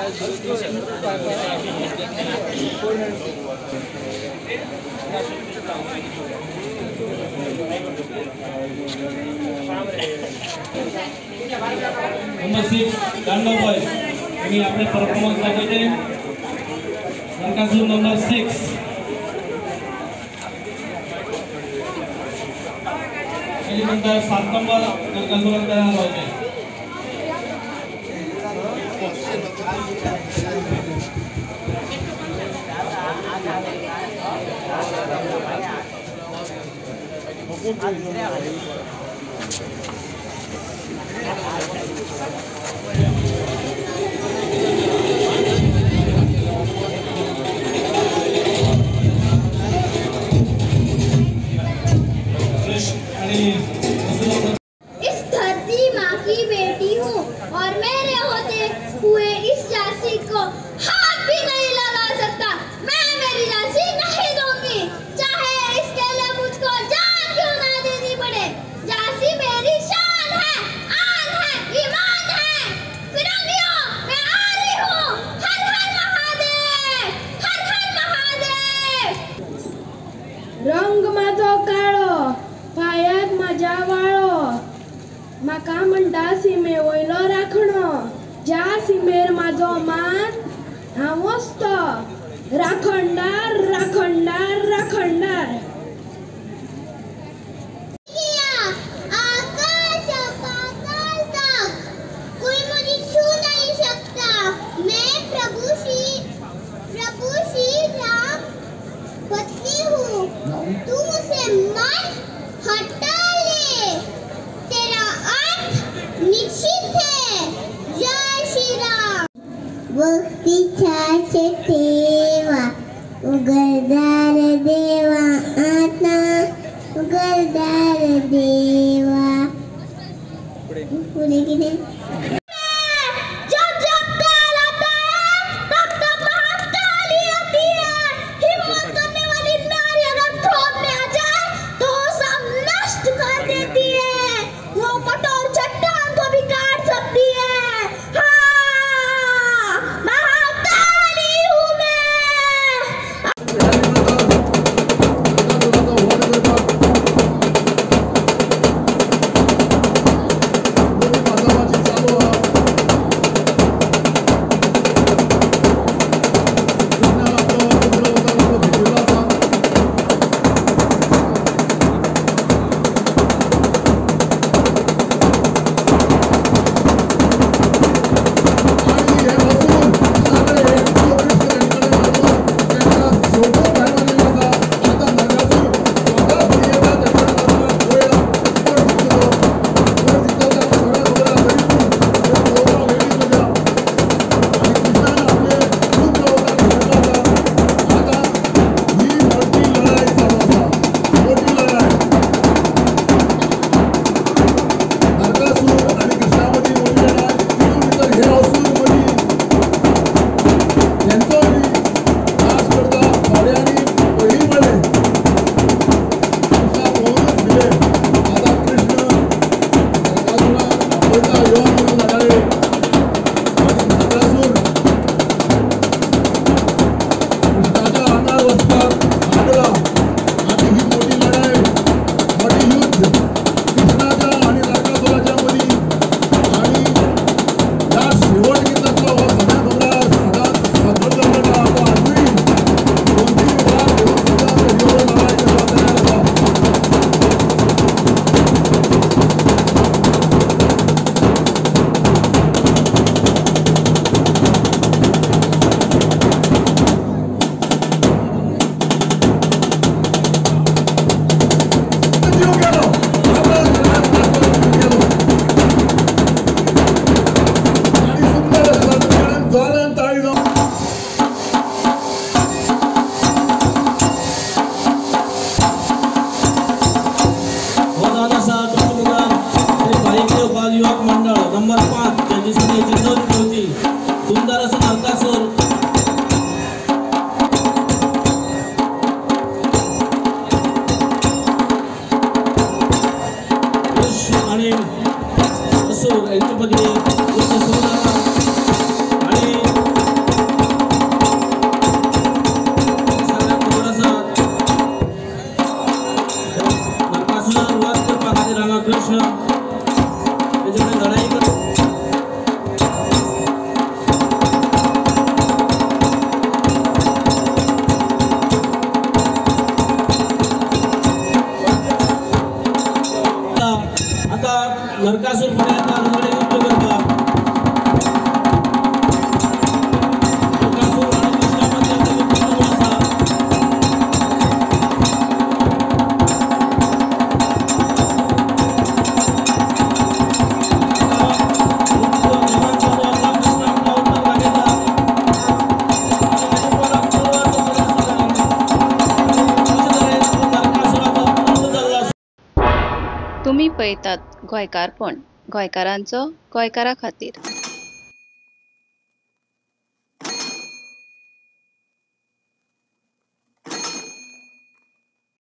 Number 6 दांडो boys यांनी आपले परफॉर्मन्स दाखवते। नरकासूर नंबर 6 नंतर 7 नंबर नरकासूर तयार होते। इस धरती माँ की बेटी हूँ और मेरे होते हुए इस झांसी को हाथ भी नहीं लगा सकता। मैं मेरी झांसी नहीं दूंगी, चाहे इसके लिए मुझको जान क्यों ना देनी पड़े। झांसी मेरी शान है, आन है, ईमान है। फिरंगियों, मैं आ रही हूँ। हर हर महादेव, हर हर महादेव। रंग माझो काळो, पायात माझ्या वाळो, म्हाका म्हणटा सिमे वयलो राखणो, ज्या सिमेर म्हाजो मान हांवच तो राखणदार, राखणदार, राखणदार। आकाश पाताल तक कोई मुझे छू नहीं सकता। मैं प्रभु श्री राम पत्नी हूँ। तू मुझसे मत हटा ले, तेरा अंत निश्चित है। जय श्री राम। भक्तीच्या ठेवा उघडदार देवा, आता उघडदार देवा। पुढे किती जब जब काल आता है तब तब महाकाली आती है। हिम्मत करने वाली नारी अगर क्रोध में आ जाए तो सब नष्ट कर देती है। वो कठोर चट्टान को भी काट सकती है। हाँ, महाकाली हूँ मैं। मंडळ नंबर 5 ज्यांच्यासाठी चिंचवली होती सुंदर असं नरकासूर आणि असूर यांच्यामध्ये युद्ध सुरू झाला आणि तुमी पळयतात गोंयकारपण, गोंयकारांचो गोंयकारा खातीर.